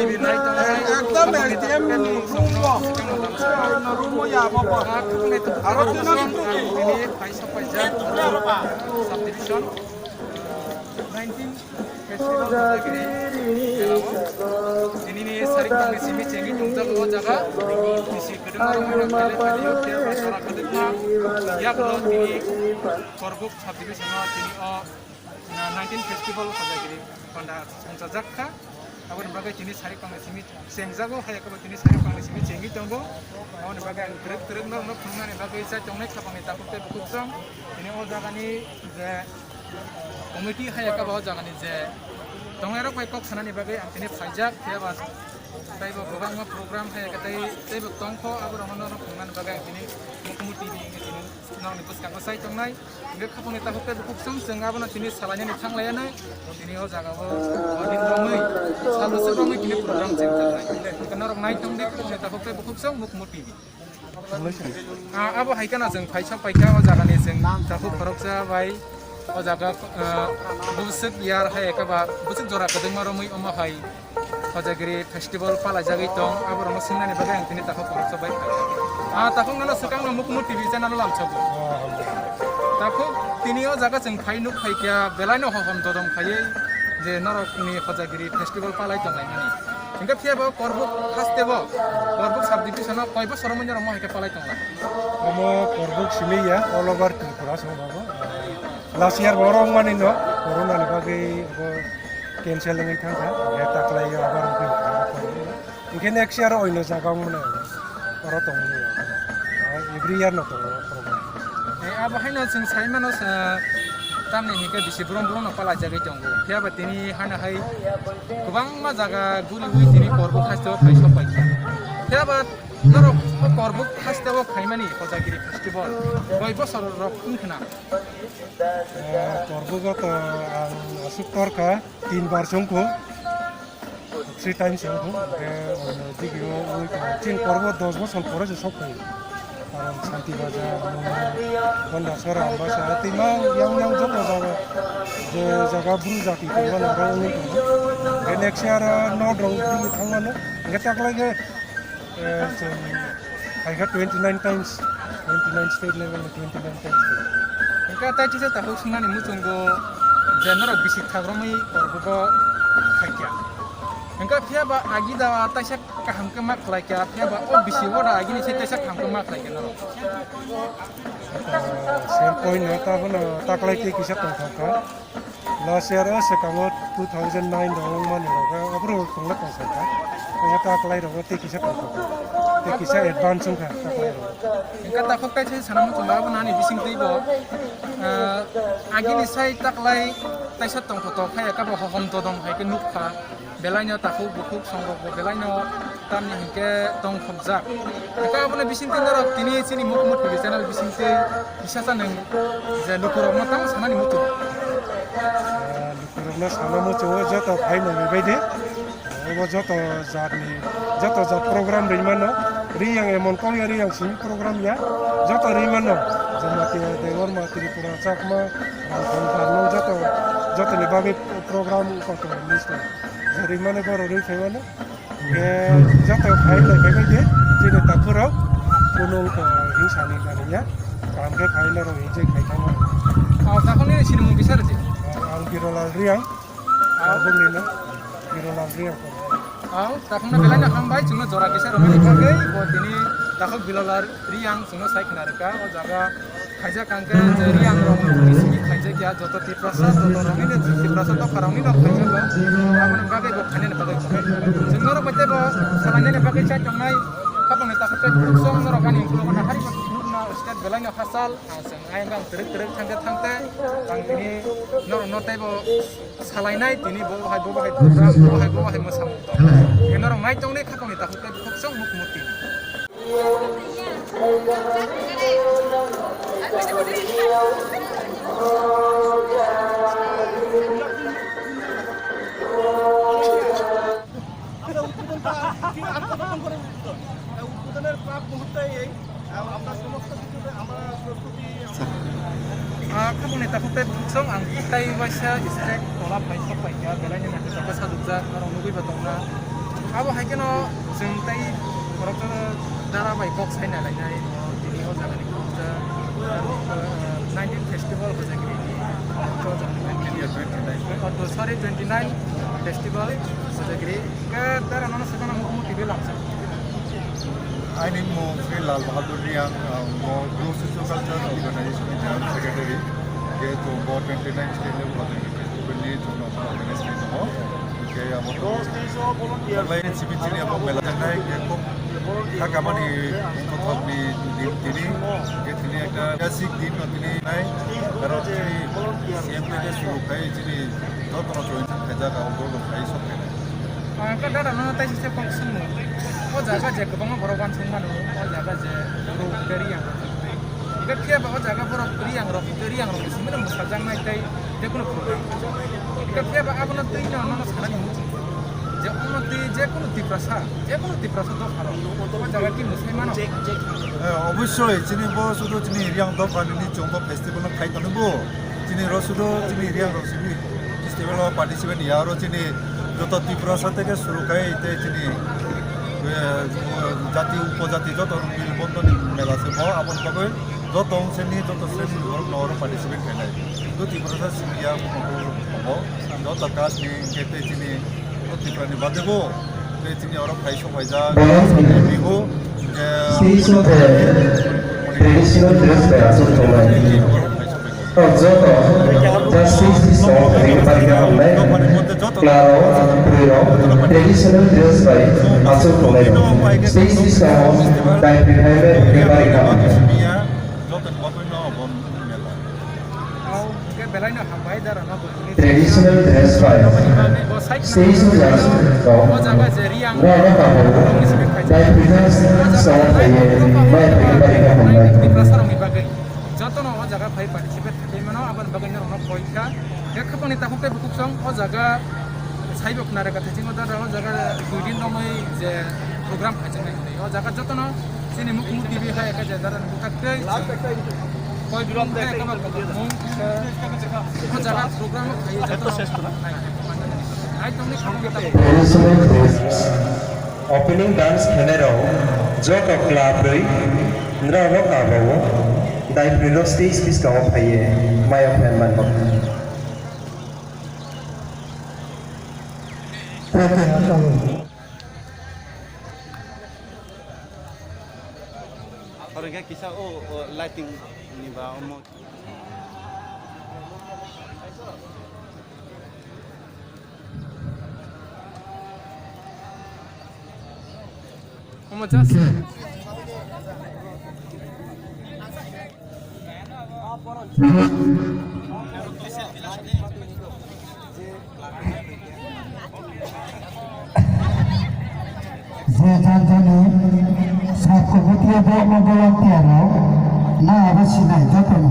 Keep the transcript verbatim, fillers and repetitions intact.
Ekdom S D M ni room bo. Room bo ya bo bo. Aro tini subdivision nineteen festival. Tini ni sarik tangni simi chengi tongjago o jaga. Bisi kwdwma rok mano kele phaio, tei o sora kwdwma yaklo tini Korbuk subdivision o tini o, na, nineteen festival sajagiri panda songchajak kha. Aboni bagwi tini sarik tangni simi chengjago, hai khe bo tini sarik tangni simi chengwi tongo. Aboni bagwi ang twrwk twrwk norokno phunuknani bagwi chai tongnai khapangni takhuk tei bukhuk song. Tini o jagani je committee hai khe bo o jagani je tongnairok bai kok sanani bagwi ang tini phaijak, phiya ba tei bo kwbangma program hai khe tei, tei bo tongkho, aborokno norok phunuknani bagwi ang tini Mukumu T V wngwi tini norokni bwskango chai tongnai. Hingke khapangni takhuk tei bukhuk song chwng abono tini salainani thang laiyanai. Tini o jaga o, o din romwi, salo se romwi tini program chengjaknai. Hingke norok nai tong di khapangni takhuk tei bukhuk song Mukumu T V. Ah, abo hai kheno chwng phaisa paikha o jagani chwng takhuk khoroksa bai o jaga, ah, bwswk yar hai ekhe ba bwswk jora kwdwngma romwi omo hai Hojagiri festival palaijagwi tong, aborokno swngnani bagwi ang tini takhuk khoroksa bai phaikha. Ah, takhuk nono swkangno Mukumu T V channel o lamsogo. Takhuk tini o jaga chwng phai nuk phaikha, belaino hohom dodom phaiwi je norokni Hojagiri festival palai tonglaimani. Hingke phiya bo Korbuk haste bo, Korbuk subdivision o koi bosor manya rok mo hai khe palai tongla. Omo Korbuk simi ya, all over Tripura song bo. Last year bo oro wngmani no, corona ni bagwi bo cancel wngwi thangkha, hingke taklai abar wngkha. Hingke next year oino jaga wngmani oro tongmani. Every year no tongo program. Eh, abo haino chwng sai mano, sa, tamni hingke bisi brum brum no palai jagwi tongo. Phiya ba tini haino hai kwbangma jaga guriwi tini Korbuk haste o phai sok paikha. Phiya ba norok o Korbuk haste o phaimani Hojagiri festival koi bosor rok wngkhna. Eh, Korbuk o to ang aswk torkha, tin bar se wngkhu, three times se wngkhu, hingke, eh, digi o wngwi tongo. Chini Korbuk dos bosor pore se sok phaio. Karon Santi Bazar, Mumbai, Gondasora, Ambasa, tei mang yang yang joto jaga, je jaga Bru jati tongmani oro wngwi tongo. Hingke next year, eh, North rok digi thangmano, hingke taklai khe Eh, chwng phaikha twenty nine times, twenty nine state level ni twenty nine times. Hingke tei kisa takhuk swngnani muchungo je norok bisi thagromwi Korbugo khaikha. Hingke phiya ba agi da taisa kaham khe ma khlaikha, phiya ba o bisi o da agini se taisa kaham khe ma khlaikha norok. Same point no, ta bono taklai tei kisa tongthokha. Last year o swkango two thousand nine rok wngmani rok, aborok tongla tongthokha. Kaya ta kwlai rok tei kisa tongthokha. Tei kisa advance wngkha ta kwlai rok. Hingke takhuk kaisa sana muchungo abo nani bising twi bo, ah, agini sai ta kwlai taisa tongthokha, kaya kabo hohom dodom hai khe nukha. Belaino takhuk bukhuk songrokbo belaino tamni hinkhe tongthokjak. Hingke abono bisingtwi norok tini chini Mukumu T V channel bisingtwi kisa sa nwng je lukurokno tamo sanani muchung. Ah, lukurokno sana muchungo joto phai naiwi baidi. Obo joto jatni, joto jat program rimano. Riyang emon kok ya, Riyang simi program ya. Joto rimano. Jamatia, Debbarma, Tripura, Chakma, Rangkhong, Karnong, joto, jotoni bagwi program kotor list. Rimani borok ri phaimani. Hingke joto khai lai phaibai de, chini takhurok, kunung ko hingsani kaniya, kaham khe khai norok enjoy khai thangma. Oh, takhorni sinimung bisa rwdi? Ang Birolal Riyang, ah, bumrino Birolal Riyang. Oh, takhorno belai no hambai, chwngno jora kisa rwmani bagwi, bo tini takhuk Birolal Riyang chwngno sai khna rwkha, o jaga. Khaijak ang khe je Riyang rok ni simi khaijak ya joto Tiprasa, joto rok ni Tiprasa dopha rok ni no khaijak o. Aboni bagwi bo khainani bagwi khainai. Chwng norok bai tei bo salainani bagwi chai tongnai. Khapang ni takhuk tei bukhuk song norok ani ukulok no hari bo nuk no step belai no hachal. Ang chwng ayang ang twrwk twrwk thang khe thang tei ang tini norok no tei bo salainai tini bo hai bo hai program bo hai bo hai mwsamung tong. Norok nai tongnai khapang ni takhuk tei bukhuk song nuk murti. Ah, khapang ni takhuk tei bukhuk song ang tai waisa strike tola phai sok pai kha, belai ni naithok khe sajokjak norok nugwi ba tongna. Abo hai kheno chwng tei borok dara bai kok sai na lainai, tini o jaga ni kok ja, nineteen festival hojagiri ni o jaga ni. Twenty nine. Oh, sorry, twenty nine festival hojagiri. Ke dara nono sakana mukmu T V lamsa. Aini mung Sri Lal Bahadur Riang, ang bo Bru Socio Culture Organization ni General Secretary. Ke to bo twenty nine state level hojagiri festival ni jono organize khe tongo. Khe abo to lai chini chini abo mela janai khe khub kha kamani kothok ni din tini. Khe tini ekta classic din no tini nai. Karo chini C M tei suru khai chini joto no join khaijak abo bo khai sok khe. Ang khe dada no tai sise kok sung no. O jaga je kwbangma borok wansuk mano. O jaga je bro kari ang. Hingke phiya ba o jaga borok Riang rok, Riang rok ni simi no mwsajak nai tei je kunu program. Hingke phiya ba abono twi no nono sanani muchung je ono twi je kunu Tiprasa, je kunu Tiprasa dopha rok o jaga ki mwsai mano. Eh, obossoi chini bo sudu chini Riang dopha ni chwng bo festival no khai tongo bo. Chini ro sudu chini Riang rok simi festival o participate ya aro chini joto Tiprasa theke suru khai tei chini, eh, jati upojati joto rok mil bondhon ni mela se bo aboni bagwi joto wng seni joto seni borok no oro participate khainai. Hindu Tiprasa simi ya tongo joto caste ni hingke tei chini o Tripura ni bagwi bo tei chini oro khai sok paijak bihu, eh, Stage of the traditional dress by Achuk Tongmani. Joto just stage ni song khaini parikha hamnai. Klaro, bwrwirok traditional dress by achuk tonglairok. Stage ni song dai phaibai khaini parikha hamnai. Traditional dress by stage ni just song. Rano kabo dai phaibai song khaini parikha hamnai. Jotono o jaga phai participate khaimano, aboni bagwi norokno koi kha. Khe khapangni takhuk tei bukhuk song o jaga saibo khna rwkha, thaiching o dada o jaga dui din romwi je program khaijak nai hinwi. O jaga jotono chini Mukmu T V hai khe je dada ni bwkhak tei koi brum khe kama kama mung khe o jaga program o khaiwi jotono nai tongni khapangni takhuk. Opening dance khenai rok joto kwlabrwi norok abo dai phirok stage bwskango phaiwi maya phan manbo. Oro khe kisa o, o lighting ni ba omo. Omo just. Je jani jani sab committee o bo omo volunteer rok na abo sinai joto no.